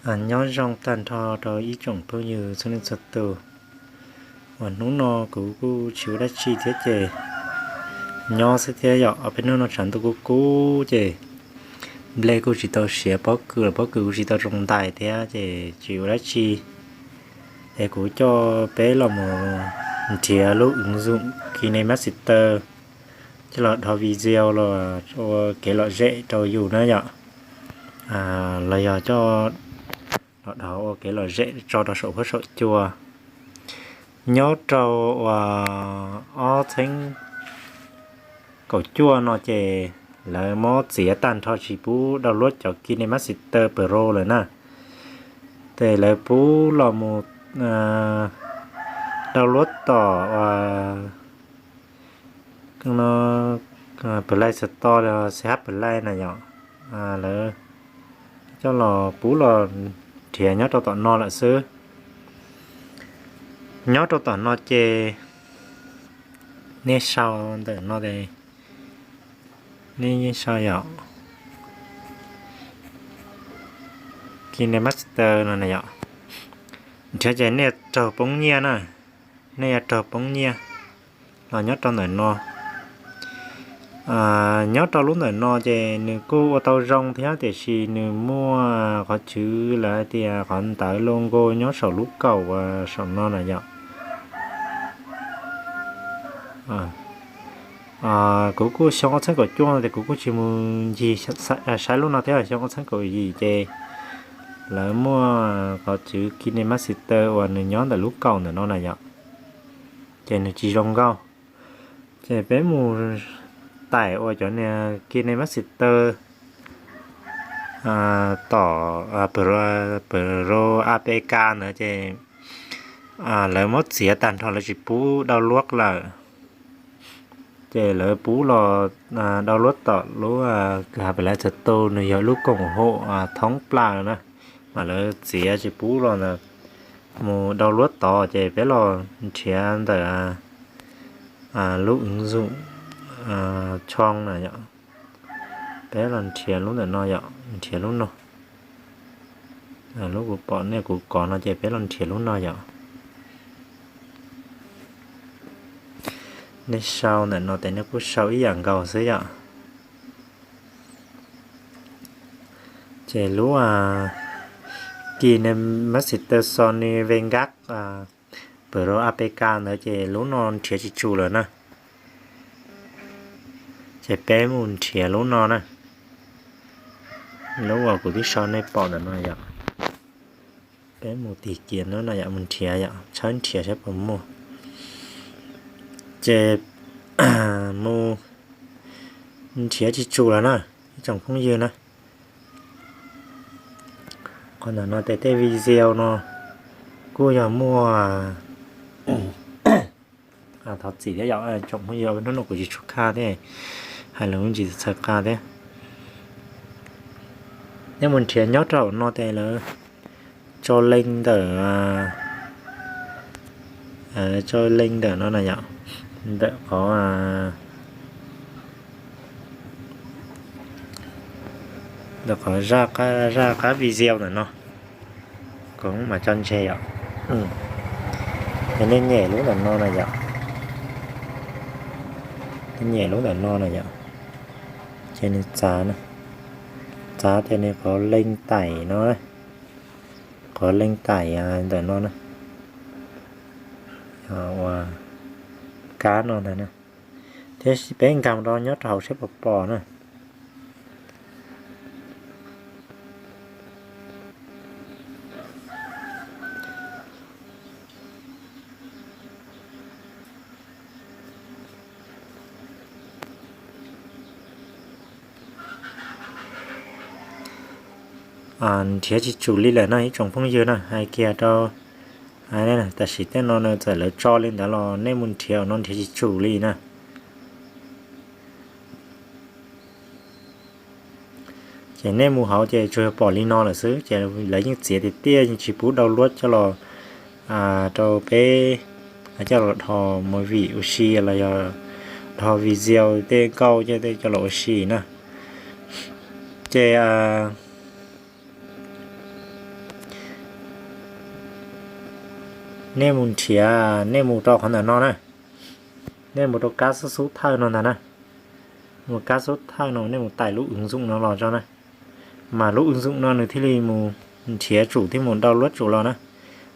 Nyob zoo tag nrho rau ib tsoom phooj ywg txhua leej txhua tus. Uas hnub no kuv kuj tsis ua dab tsi thiab ces nyob xwb thiab yom. Ob peb hnub no tshav ntuj kub kub ces nplej kuj tsis tau siav pob kws los pob kws kuj tsis tau zoo ntais thiab ces tsis ua dab tsi. Es kuv coj peb los mus nrhiav lub ứng dụng KineMaster coj los dhau video los ua kev lom zem rau yus na yom. Los yog coj los dhau ua kev lom zem tso rau saum huab saum cua. Nyob rau uas ob txheeb kaum cuaj no ces lawv muab txiav tag nrho tsis pub download cov KineMaster Pro lawm na. Ces lawv pub los mus download tom Play Store los C H Play na yom. Lawv coj los pub los nrhiav nyob rau tom no lawm xwb. Nyob rau tom no ces nej sau ntawm no, nej sau yom, KineMaster no na yom. Nrhiav ces nej raug poob nyiaj na, nej yuav raug poob nyiaj los nyob rau ntawm no. Nyob rau lub ntawm no ces nws kuj ua tau zoo thiab tiam sis nws muaj qhov chwv lawv hais tias qhov ntawv logo nyob saum lub kaum saum no na yom. Kuv kuj xyoo ob txheeb kaum cuaj no ces kuv kuj tsis mus ncig saib lub no thiab, xyoo ob txheeb kaum yim ces lawv muaj qhov chwv KineMaster uas nws nyob ntawm lub kaum ntawm no na yom. Ces nws tsis zoo nkauj. Ces peb mus taim ua cov niag KineMaster tom Pro A P K ntawd ces lawv muab txiav tag nrho, lawv tsis pub download lawm. Ces lawv pub los download tom lub kws ha pes lais txawv tu, nws yog lub koom haum thoob plaws na, mas lawv txiav tsis pub los ntawd mus download tod. Ces peb los nrhiav ntawm lub ứng dụng choo na yom. Peb los nrhiav lub ntawm no yom, nrhiav lub no. Lub kuv pom nej kuv kov no ces peb los nrhiav lub no yom. Nej sau ntawm no ces nej kuj sau ib yam nkaus xwb yom. Ces lub KineMaster Sony Vegas Pro A P K ntawd ces lub no nrhiav tsis tsum lawm na. Ces peb mus nrhiav lub no na. Lub uas kuv twb sau nej pom ntawm no yom. Peb mus tig kiag no no yom, mus nrhiav yom, tshawb nrhiav saib puas muaj. Ces mus nrhiav tsis tsum lawm na, ib tsoom phooj ywg na. Qhov ntawm no ces tej video no kuj yog muaj thov txim thiab yom, tsoom phooj ywg, hnub no kuv tsis tshua qab thiab, hais lus ntsis txhawv qab thiab. Nej mus nrhiav nyob rau no ces lawv tso link ntawm, tso link ntawm no na yom, ntawm qhov, ntawm qhov zaj qab video ntawm no. Kuv mam tso ntshe yom. Ces nej nyem lub ntawm no na yom. Nej nyem lub ntawm no na yom. Ces nws txav, txav ces nws qhov link taim no, qhov link taim ntawm no na, ua kab no ntag na. Thiab peb nkag rau nyob rau hauv saib puas pom na. Nrhiav tsis tsum li lawm no ib tsoom phooj ywg na, hais kiag rau, tam sim tej no txawm lawv tso li ntawd los nej mus nrhiav no nrhiav tsis tsum li na. Ces nej mus hauv ces tsuas yog pom li no lawm xwb, ces lawv yeej txiav tiag tiaj, yeej tsis pub download coj los rau peb coj los dhos movie ua si los yog dhos video tej nkauj tej coj los ua si na. Ces Nej mus nrhiav, nej mus rau qhov ntawm no na, nej mus rau kab xub xub thawj no ntag na. Mus kab xub thawj no nej mus tais lub wv ntxoom no los tso na. Mas lub wv ntxoom no nws thiaj li mus nrhiav tsum thiab mus download tsum los na.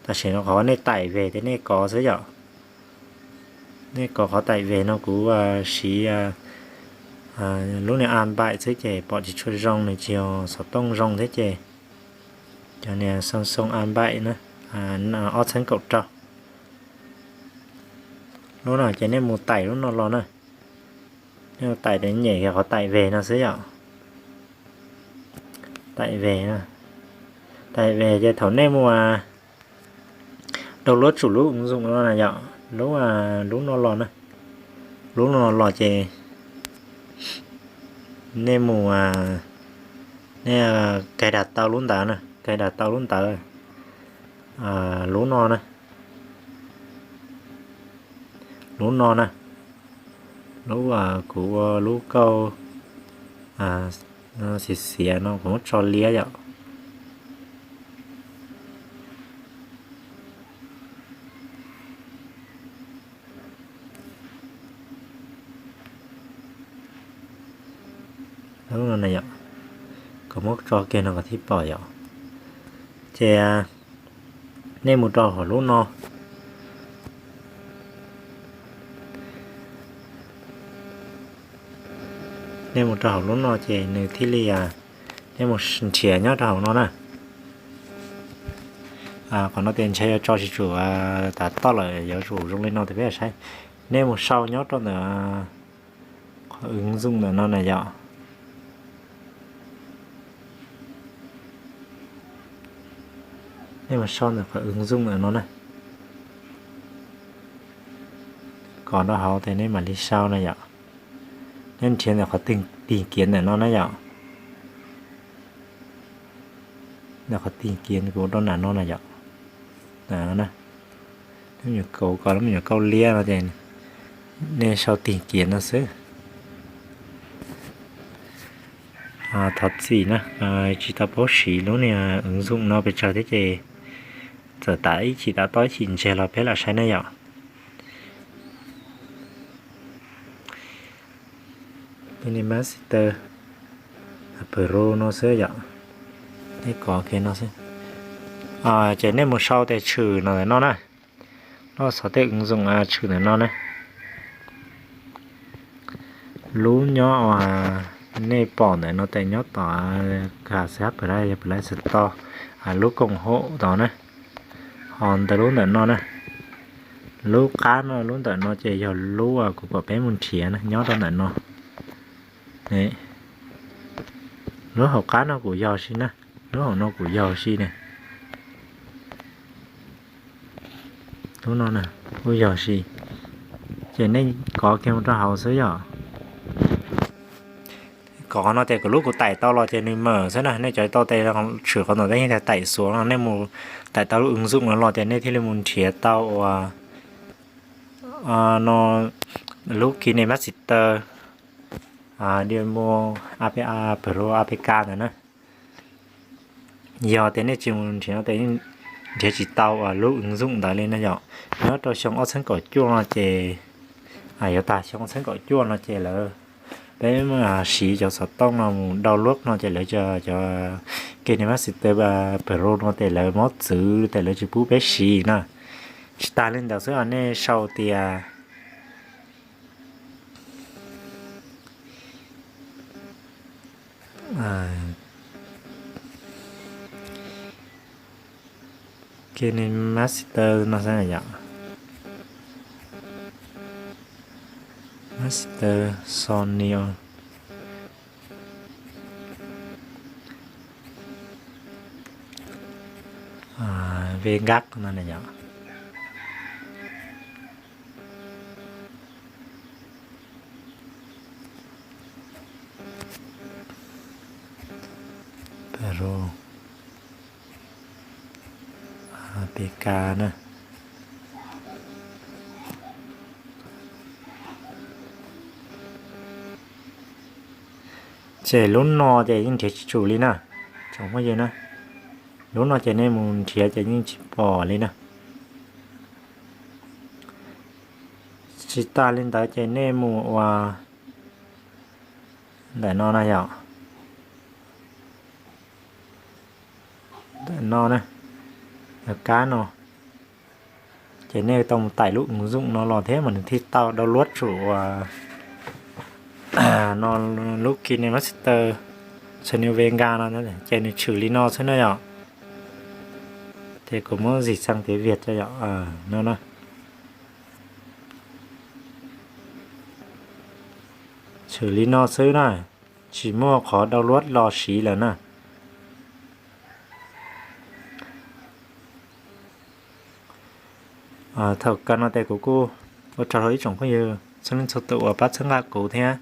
Tam sim no qhov nej tais veg thiab nej kov xwb yom. Nej kov qhov tais veg no kuv siv lub niag a npaim xwb ces pom tsis tshua zoo, nws tsis yog xov tooj zoo thiab ces cov niag Samsung a npaim na, ob txhiab kaum rau. Lub no ces nej mus tais lub no los na. Nej mus tais, nyem kiag qhov tais veg no xwb yom. Tais veg, tais veg ces thaum nej mus download tsum lub wv ntxoom no na yom, lub, lub no los na, lub no los ces nej mus, nej cài đặt tau lub ntawd na, cài đặt tau lub ntawd, lub no na, lub no na, lub, kuv ua lub kauj xiav xiav no kuv muab tso liab yom. Lub no na yom, kuv muab tso kiag no kom thiaj pom yom. Ces nej mus rau hauv lub no, nej mus rau hauv lub no ces nws thiaj li, nej mus nrhiav nyob rau hauv no na. Qhov no tias ntshe yuav tso tsis tsum, tav toj lawm yuav tsum zoo li no tias peb saib. Nej mus sau nyob rau ntawm qhov wv ntxoom ntawm no na yom. Nej mus sau ntawm qhov wv ntxoom ntawm no na, kom rau hauv ces nej mam li sau na yom. Nej nrhiav ntawm qhov tìm kiếm ntawm no na yom. Ntawm qhov tìm kiếm kuv rau nram no na yom. Lub me nyuam kauj, lub me nyuam kauj liab no ces nej sau tìm kiếm no xwb. Thov txim na, tsis tau paub siv lub niag wv ntxoom no pes tsawg thiab ces txawm tav ib chim tav toj ib chim ntseg los peb lam saib na yom. KineMaster Pro no xwb yom. Nej kov kiag no xwb. Ces nej mus sau tes tshwm no ntawm no na. Noj xov tej wv ntxoom tshwm ntawm no na. Lub nyob uas nej pom ntawm no tes nyob tom Kha Xab Plas, yog Play Store, lub koom haum tod na. Ho ntawm lub ntawm no na, lub qab no lub ntawm no ces yog lub kuv kom peb mus nrhiav na, nyob rau ntawm no. Lub hauv qab no kuv yog si na, lub hauv no kuv yog si ne. Lub no na, kuj yog si. Ces nej kov kiag mus rau hauv xwb yom. Kov no ces kuv lub kuv taim tau los ces nws mawm xwb na, nej cov tau tes tshwm qhov ntawm tej yeej tias taim xuav no, nej mus taim tau lub wv ntxoom no los ces nej thiaj li mus nrhiav tau uas no lub KineMaster Demo A P A Pro A P K ntawd na. Yog tias nej tsis mus nrhiav no ces nrhiav tsis tau lub wv ntxoom ntawd li na yom. Nyob rau xyoo ob txhiab kaum cuaj no ces, yuav tag xyoo ob txhiab kaum cuaj no ces lawv, peb siv cov xov tooj no mus download no ces lawv cov KineMaster Pro no ces lawv mob txwv ces lawv tsis pub peb siv na. Tsis tas li ntawd xwb os, nej sau tias KineMaster no xwb yom. Master Sony Vegas no na yom. Pro A P K na. Ces lub no ces yeej nrhiav tsis tsum li na, tsoom phooj ywg na. Lub no ces nej mus nrhiav ces yeej tsis pom li na. Tsis tas li ntawd ces nej mus ua ntawm no na yom. Ntawm no na, kab no, ces nej tau mus tải lub ứng dụng no los thiab mas nws thiaj tau download tsum ua no, lub KineMaster Studio Vega no, ces nws tshwm li no xwb na yom. Ces kuv muab dịch sang tiếng Việt cho yom, no na. Tshwm li no xwb na, tsis muaj qhov download los siv lawm na. Thaum kawg no ces kuv kuj ua tsaug rau ib tsoom phooj ywg txhua leej txhua tus uas pab txhawb nqa kuv thiab.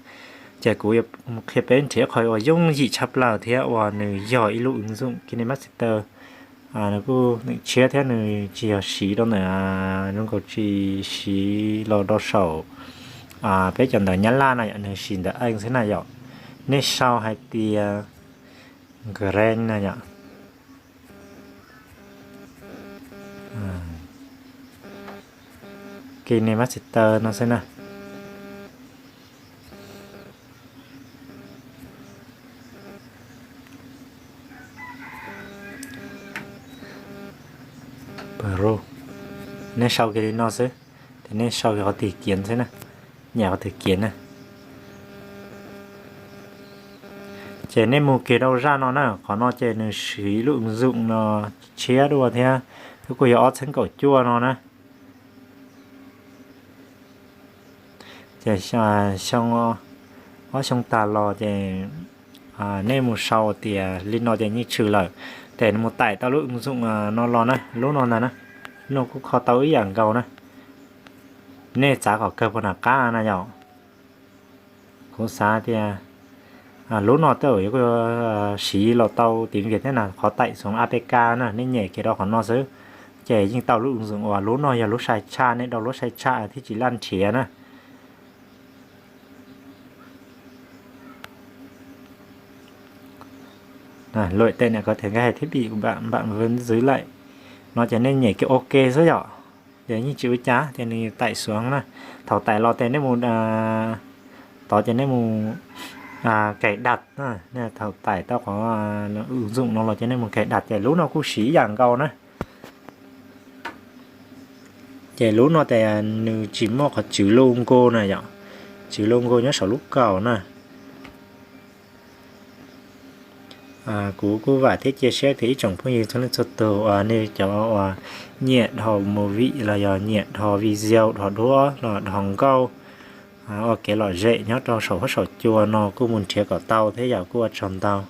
Ces kuv yuav qhia peb nrhiav qhov uas yooj yim tshaj plaws thiab uas nws yog ib lub ứng dụng KineMaster. Nws kuj tshiab thiab nws tsis yog siv rau ntawm, nws kuj tsis siv los rau saum peb cov ntawv Nyab Laj na yom, nws siv ntawv Anh xwb na yom. Nej sau hais tias Grain na yom. KineMaster no xwb na. Pro, nej sau kiag li no xwb, ces nej sau kiag qhov tìm kiếm xwb na, nyem qhov tìm kiếm na. Ces nej mus kiag rau zaj no na, qhov no ces nws siv lub ứng dụng no tshiab dua thiab, twb kuj yog ob txhiab kaum cuaj no na. Ces xyoo, ob xyoo tas los ces nej mus sau tias li no ces yeej tshwm lawm. Ces nws mus tải tau lub ứng dụng no los na, lub no ntag na, lub no kuj kho tau ib yam nkaus na. Nej xav kom kawg puag nram qab na yom. Kuv xav tias lub no tej zaum yuav siv los tau tìm kiếm thiab na, qhov tải xuống A P K na, nej nyem kiag rau qhov no xwb. Ces yeej tau lub ứng dụng uas lub no yog lub sai tshaj, nej download sai tshaj thiaj tsis laj nrhiav na. Lội tên này có thể ngay hay thiết bị của bạn, bạn vẫn giữ lại. No ces nej nyem kiag OK xwb yom. Ces yeej tsis ua cas, ces nws tải xuống na. Thaum tải los ces nej mus, tod ces nej mus cài đặt, thaum tải tau qhov ứng dụng no los ces nej mus cài đặt, ces lub no kuj siv ib yam nkaus na. Ces lub no ces nws tsis muaj qhov chữ logo na yom, chữ logo nyob saum lub kaum na. Kuv kuj vam thiab cia siab tias ib tsoom phooj ywg txhua leej txhua tus uas nej cov uas nyiam dhos movie los yog nyiam dhos video, dhos duab los dhos nkauj, ua kev lom zem nyob rau saum huab saum cua no kuj mus nrhiav kom tau thiab yom, kuj ua tsaug ntau.